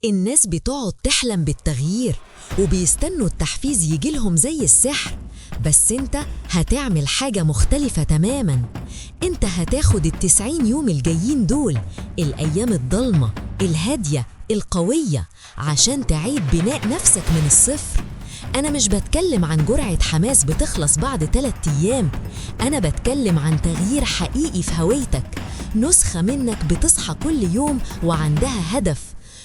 الناس بتقعد تحلم بالتغيير وبيستنوا التحفيز يجيلهم زي السحر، بس انت هتعمل حاجة مختلفة تماما. انت هتاخد ال90 يوم الجايين دول، الأيام الضلمة الهادية القوية، عشان تعيد بناء نفسك من الصفر. أنا مش بتكلم عن جرعة حماس بتخلص بعد 3 أيام، أنا بتكلم عن تغيير حقيقي في هويتك. نسخة منك بتصحى كل يوم وعندها هدف،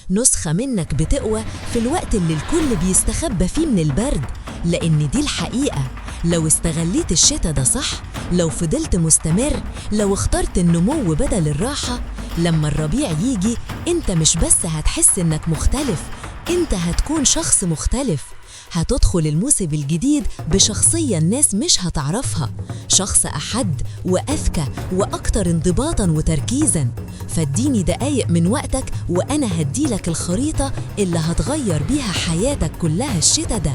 نسخة منك بتقوى في الوقت اللي الكل بيستخبى فيه من البرد. لأن دي الحقيقة: لو استغليت الشتا ده صح، لو فضلت مستمر، لو اخترت النمو بدل الراحة، لما الربيع يجي انت مش بس هتحس انك مختلف، انت هتكون شخص مختلف. هتدخل الموسم الجديد بشخصية الناس مش هتعرفها، شخص أحد وأذكى وأكتر انضباطا وتركيزا. فاديني دقايق من وقتك وأنا هديلك الخريطة اللي هتغير بيها حياتك كلها الشتا ده.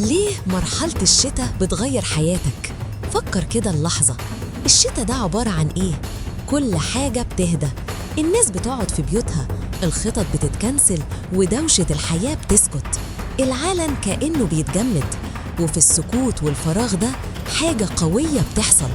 ليه مرحلة الشتاء بتغير حياتك؟ فكر كده اللحظة، الشتاء ده عبارة عن إيه؟ كل حاجة بتهدى، الناس بتقعد في بيوتها، الخطط بتتكنسل، ودوشة الحياة بتسكت. العالم كأنه بيتجمد، وفي السكوت والفراغ ده حاجة قوية بتحصل.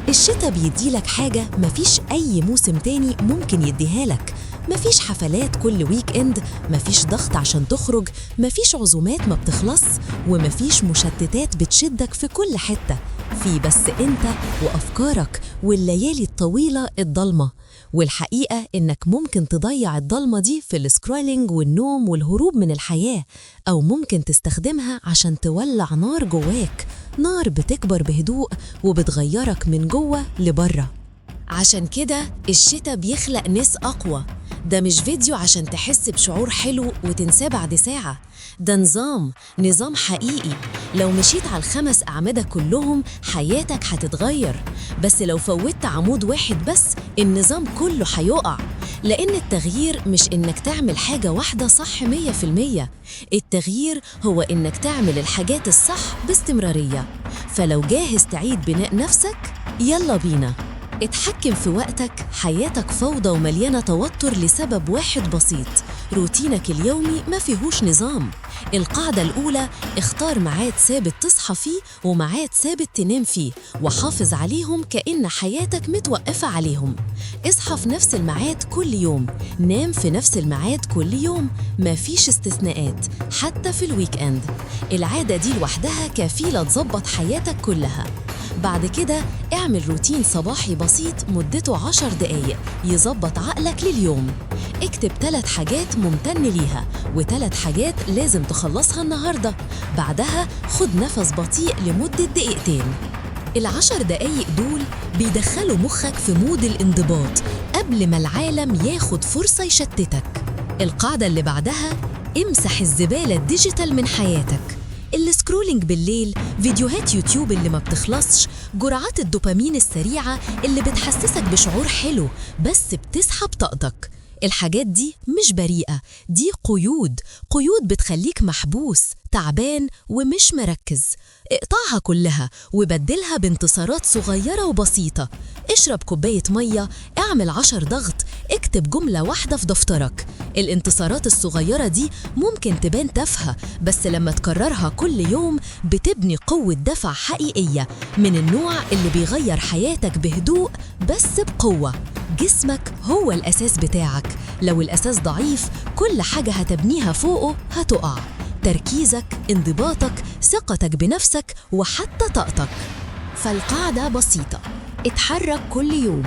الشتاء بيديلك حاجة مفيش أي موسم تاني ممكن يديها لك. مفيش حفلات كل weekend، مفيش ضغط عشان تخرج، مفيش عزومات ما بتخلص، ومفيش مشتتات بتشدك في كل حتة. في بس انت وأفكارك والليالي الطويلة الضلمة. والحقيقة إنك ممكن تضيع الضلمة دي في ال scrolling والنوم والهروب من الحياة، أو ممكن تستخدمها عشان تولع نار جواك، نار بتكبر بهدوء وبتغيرك من جوه لبره. عشان كده الشتا بيخلق ناس أقوى. ده مش فيديو عشان تحس بشعور حلو وتنساه بعد ساعة، ده نظام، نظام حقيقي. لو مشيت على الخمس أعمدة كلهم حياتك هتتغير، بس لو فوتت عمود واحد بس النظام كله هيقع. لأن التغيير مش إنك تعمل حاجة واحدة صح 100%، التغيير هو إنك تعمل الحاجات الصح باستمرارية. فلو جاهز تعيد بناء نفسك، يلا بينا. اتحكم في وقتك. حياتك فوضى ومليانة توتر لسبب واحد بسيط: روتينك اليومي ما فيهوش نظام. القاعدة الأولى: اختار ميعاد ثابت تصحى فيه وميعاد ثابت تنام فيه، وحافظ عليهم كأن حياتك متوقفة عليهم. اصحى في نفس الميعاد كل يوم، نام في نفس الميعاد كل يوم، مفيش استثناءات حتى في ال weekend. العادة دي لوحدها كفيلة تظبط حياتك كلها. بعد كده اعمل روتين صباحي بسيط مدته 10 دقايق يظبط عقلك لليوم. اكتب ثلاث حاجات ممتن ليها وثلاث حاجات لازم تخلصها النهاردة. بعدها خد نفس بطيء لمدة دقيقتين. ال10 دقايق دول بيدخلوا مخك في mood الانضباط قبل ما العالم ياخد فرصة يشتتك. القاعدة اللي بعدها: امسح الزبالة ال digital من حياتك. ال scrolling بالليل، فيديوهات يوتيوب اللي ما بتخلصش، جرعات الدوبامين السريعة اللي بتحسسك بشعور حلو بس بتسحب طاقتك. الحاجات دي مش بريئة، دي قيود، قيود بتخليك محبوس، تعبان ومش مركز. اقطعها كلها وبدلها بانتصارات صغيرة وبسيطة. اشرب كوباية مية، اعمل 10 ضغط، اكتب جملة واحدة في دفترك. الانتصارات الصغيرة دي ممكن تبان تافهة، بس لما تكررها كل يوم بتبني قوة دفع حقيقية من النوع اللي بيغير حياتك بهدوء بس بقوة. جسمك هو الأساس بتاعك، لو الأساس ضعيف كل حاجة هتبنيها فوقه هتقع: تركيزك، انضباطك، ثقتك بنفسك، وحتى طاقتك. فالقاعدة بسيطة: اتحرك كل يوم،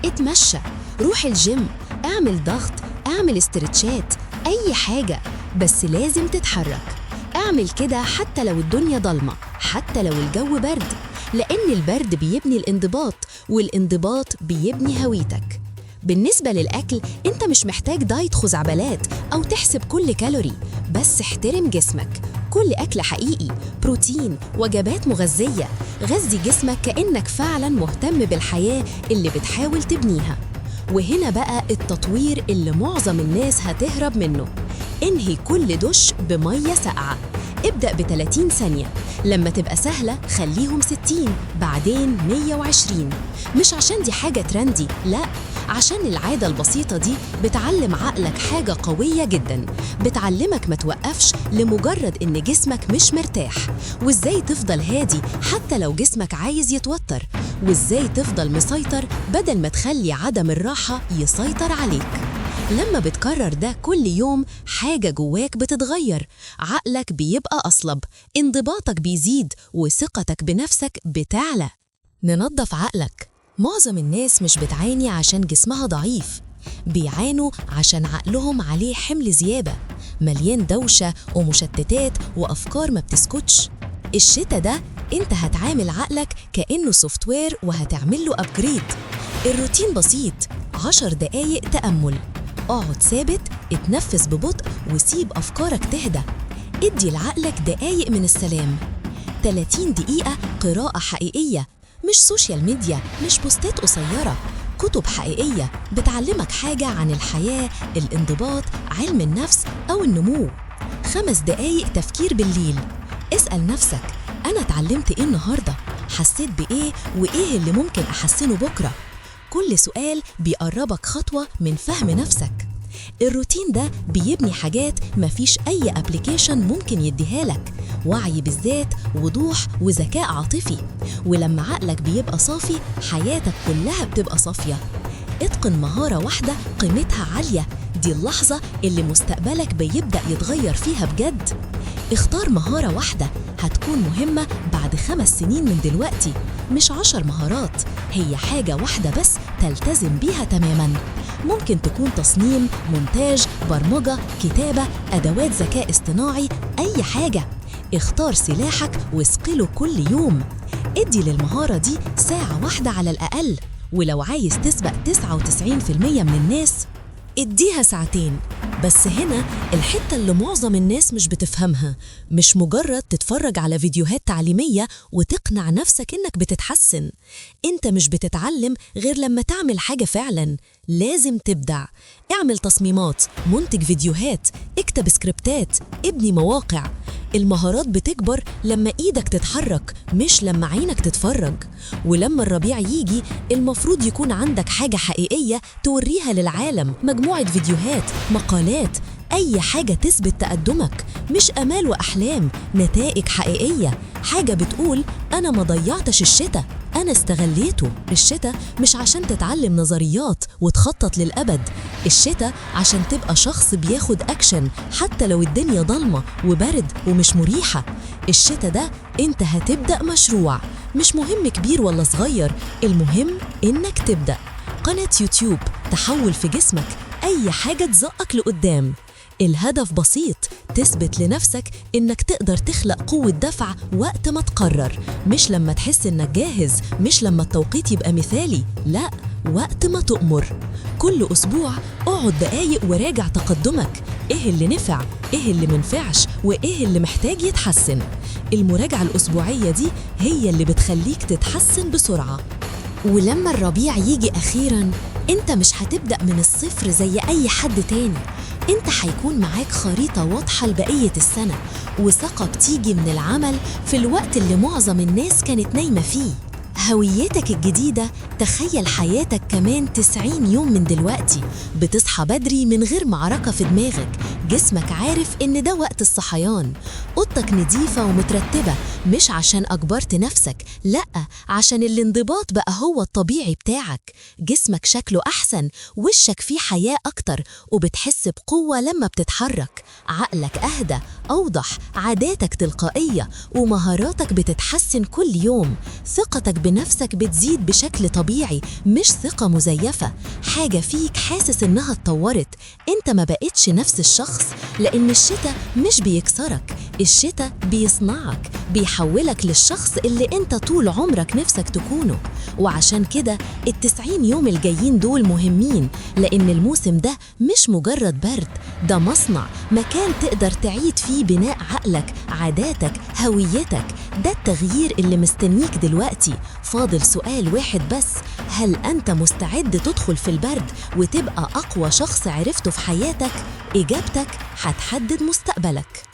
اتمشى، روح الجيم، اعمل ضغط، اعمل استرتشات، أي حاجة، بس لازم تتحرك. اعمل كده حتى لو الدنيا ضلمة، حتى لو الجو برد، لأن البرد بيبني الانضباط، والانضباط بيبني هويتك. بالنسبة للأكل، أنت مش محتاج diet خزعبلات أو تحسب كل كالوري، بس احترم جسمك. كل أكل حقيقي، بروتين، وجبات مغذية. غذي جسمك كأنك فعلا مهتم بالحياة اللي بتحاول تبنيها. وهنا بقى التطوير اللي معظم الناس هتهرب منه: انهي كل دش بمية ساقعة. ابدأ ب 30 ثانية، لما تبقى سهلة خليهم 60، بعدين 120. مش عشان دي حاجة trendy، لا، عشان العادة البسيطة دي بتعلم عقلك حاجة قوية جدا، بتعلمك ما توقفش لمجرد إن جسمك مش مرتاح، وإزاي تفضل هادي حتى لو جسمك عايز يتوتر، وإزاي تفضل مسيطر بدل ما تخلي عدم الراحة يسيطر عليك. لما بتكرر ده كل يوم حاجة جواك بتتغير، عقلك بيبقى أصلب، انضباطك بيزيد، وثقتك بنفسك بتعلى. ننظف عقلك. معظم الناس مش بتعاني عشان جسمها ضعيف، بيعانوا عشان عقلهم عليه حمل زيادة، مليان دوشة ومشتتات وأفكار ما بتسكتش. الشتا ده انت هتعامل عقلك كأنه software وهتعمل له upgrade. الروتين بسيط، 10 دقايق تأمل، اقعد ثابت، اتنفس ببطء وسيب أفكارك تهدى. ادي لعقلك دقايق من السلام. 30 دقيقة قراءة حقيقية، مش social media، مش بوستات قصيرة، كتب حقيقية بتعلمك حاجة عن الحياة، الانضباط، علم النفس أو النمو. 5 دقايق تفكير بالليل، اسأل نفسك: أنا اتعلمت إيه النهاردة؟ حسيت بإيه؟ وإيه اللي ممكن أحسنه بكرة؟ كل سؤال بيقربك خطوة من فهم نفسك. الروتين ده بيبني حاجات مفيش أي application ممكن يديها لك: وعي بالذات، وضوح، وذكاء عاطفي. ولما عقلك بيبقى صافي، حياتك كلها بتبقى صافية. اتقن مهارة واحدة قيمتها عالية، دي اللحظة اللي مستقبلك بيبدأ يتغير فيها بجد. اختار مهارة واحدة هتكون مهمة بعد 5 سنين من دلوقتي، مش 10 مهارات، هي حاجة واحدة بس تلتزم بيها تماما. ممكن تكون تصميم، مونتاج، برمجة، كتابة، أدوات ذكاء اصطناعي، أي حاجة. اختار سلاحك واسقله كل يوم. ادي للمهارة دي ساعة واحدة على الأقل، ولو عايز تسبق 99% من الناس اديها ساعتين. بس هنا الحتة اللي معظم الناس مش بتفهمها: مش مجرد تتفرج على فيديوهات تعليمية وتقنع نفسك إنك بتتحسن. انت مش بتتعلم غير لما تعمل حاجة فعلا. لازم تبدع. اعمل تصميمات، منتج فيديوهات، اكتب سكريبتات، ابني مواقع. المهارات بتكبر لما ايدك تتحرك، مش لما عينك تتفرج. ولما الربيع يجي، المفروض يكون عندك حاجة حقيقية توريها للعالم: مجموعة فيديوهات، مقالات، أي حاجة تثبت تقدمك. مش أمال وأحلام، نتائج حقيقية، حاجة بتقول أنا ما ضيعتش الشتاء، أنا استغليته. الشتاء مش عشان تتعلم نظريات وتخطط للأبد، الشتاء عشان تبقى شخص بياخد أكشن حتى لو الدنيا ضلمة وبرد ومش مريحة. الشتاء ده انت هتبدأ مشروع، مش مهم كبير ولا صغير، المهم انك تبدأ. قناة يوتيوب، تحول في جسمك، أي حاجة تزقك لقدام. الهدف بسيط: تثبت لنفسك إنك تقدر تخلق قوة دفع وقت ما تقرر، مش لما تحس إنك جاهز، مش لما التوقيت يبقى مثالي، لا، وقت ما تؤمر. كل أسبوع اقعد دقايق وراجع تقدمك: إيه اللي نفع، إيه اللي منفعش، وإيه اللي محتاج يتحسن. المراجعة الأسبوعية دي هي اللي بتخليك تتحسن بسرعة. ولما الربيع يجي أخيراً، أنت مش هتبدأ من الصفر زي أي حد تاني. أنت هيكون معاك خريطة واضحة لبقية السنة، وثقة بتيجي من العمل في الوقت اللي معظم الناس كانت نايمة فيه. هويتك الجديدة. تخيل حياتك كمان 90 يوم من دلوقتي: بتصحى بدري من غير معركة في دماغك، جسمك عارف إن ده وقت الصحيان. أوضتك نظيفة ومترتبة، مش عشان أجبرت نفسك، لأ، عشان الانضباط بقى هو الطبيعي بتاعك. جسمك شكله أحسن، وشك فيه حياة أكتر، وبتحس بقوة لما بتتحرك. عقلك أهدى، أوضح، عاداتك تلقائية، ومهاراتك بتتحسن كل يوم. ثقتك بنفسك بتزيد بشكل طبيعي، مش ثقة مزيفة، حاجة فيك حاسس إنها اتطورت. انت ما بقتش نفس الشخص، لأن الشتاء مش بيكسرك، الشتاء بيصنعك، بيحولك للشخص اللي انت طول عمرك نفسك تكونه. وعشان كده ال90 يوم الجايين دول مهمين، لأن الموسم ده مش مجرد برد، ده مصنع، مكان تقدر تعيد فيه بناء عقلك، عاداتك، هويتك. ده التغيير اللي مستنيك دلوقتي. فاضل سؤال واحد بس: هل أنت مستعد تدخل في البرد وتبقى أقوى شخص عرفته في حياتك؟ إجابتك هتحدد مستقبلك.